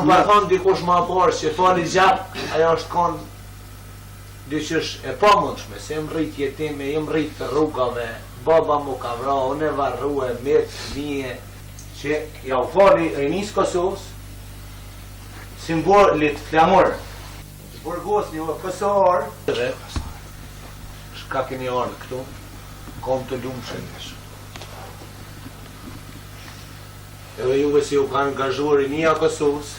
më pa thonë dikush ma parë që fali gjak, ajo është konë diqysh e pamundshme, se jem rrit jetim, e jem rrit rrugave, baba mu ka vra, unë e varrue, met, fëmije, që ja u fali rinisë Kosovës, simbolit flamur, të burgosni o kosovar, dhe shka keni ardhë këtu, kom të lumshën. Edhe juve si ju ka angazhuar rinia e Kosovës,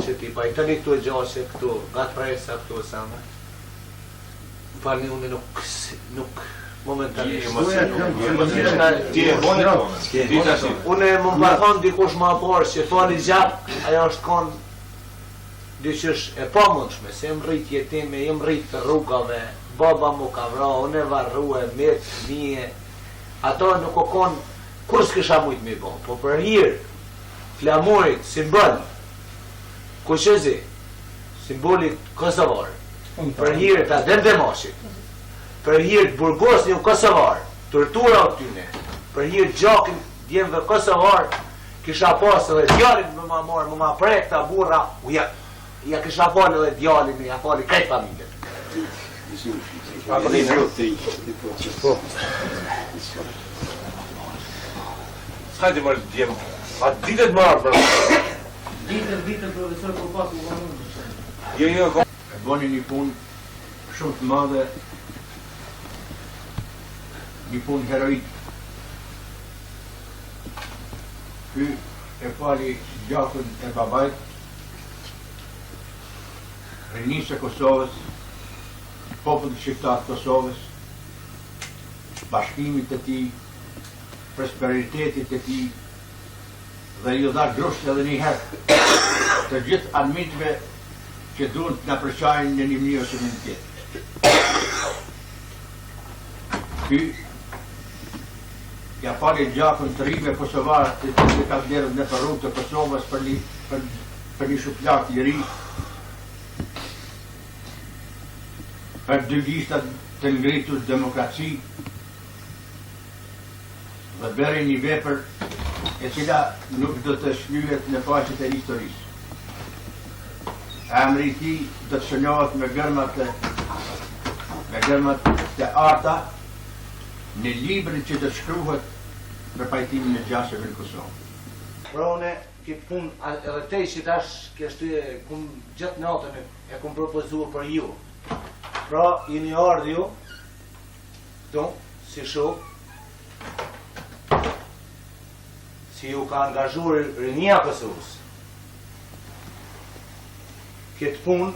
që t'i pajtoni këto gjaqe, këto ngatresa, këto sene. Më falni, unë nuk, nuk, momentalisht. Unë më pa thonë dikush ma parë që fali gjak, ajo është konë diqysh e pamundshme, se jem rrit jetim, e jem rrit rrugave, baba mu ka vra, unë e varrue, met, fëmije, ato nuk o konë, kur s'kisha mujt me i bo, po për hir flamurit, simbol, kuqezi, simbolit kosovar, për hir të Adem Demaçit, për hir të burgosni kosovar, tortura o tyne, për hir të gjakin djemve kosovar, kisha pas edhe djalin me ma marrë, me ma pre këta burra, u ja, ja kisha falë edhe djalin, ja fali krejt familjen. Hajde mërë djem, a ditët marrë për Ditën, ditën, profesor, po pak u vonu. Jo, jo, ko... E boni një punë shumë të madhe, një punë heroike. Ky e fali gjakun e babait, rinisë së Kosovës, popullit shqiptar të Kosovës, bashkimit të tij, prosperitetit të tij dhe ju dha grusht edhe një herë të gjithë armiqve që duan të na përçajnë në një mënyrë ose në një tjetër. Ky ja fali gjakun të rinjve kosovarë të cilët kanë derdhur nëpër rrugë të Kosovës për një për, për një shuplak liri, për dy gishta të ngritur demokraci dhe bëri një vepër e cila nuk do të shlyhet në faqet e historisë. Emri i tij do të shënohet me gërma të me gërma të arta në librin që do të shkruhet për pajtimin e gjaqeve në Kosovë. Pra unë këtë punë edhe tej që tash kështu e kum gjithë natën e, e kum propozuar për ju. Pra jeni ardhë ju këtu si shok si ju ka angazhuar rinia e Kosovës. Këtë punë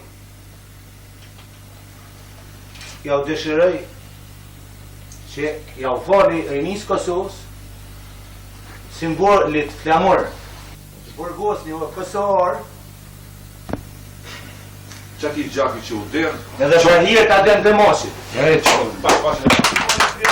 ja u dëshiroj që ja u fali rinisë Kosovës simbolit flamur të burgosni o kosovar Qa ki gjaki që u derdh, edhe për hir të Adem Demaçit. Pa, pa, pa.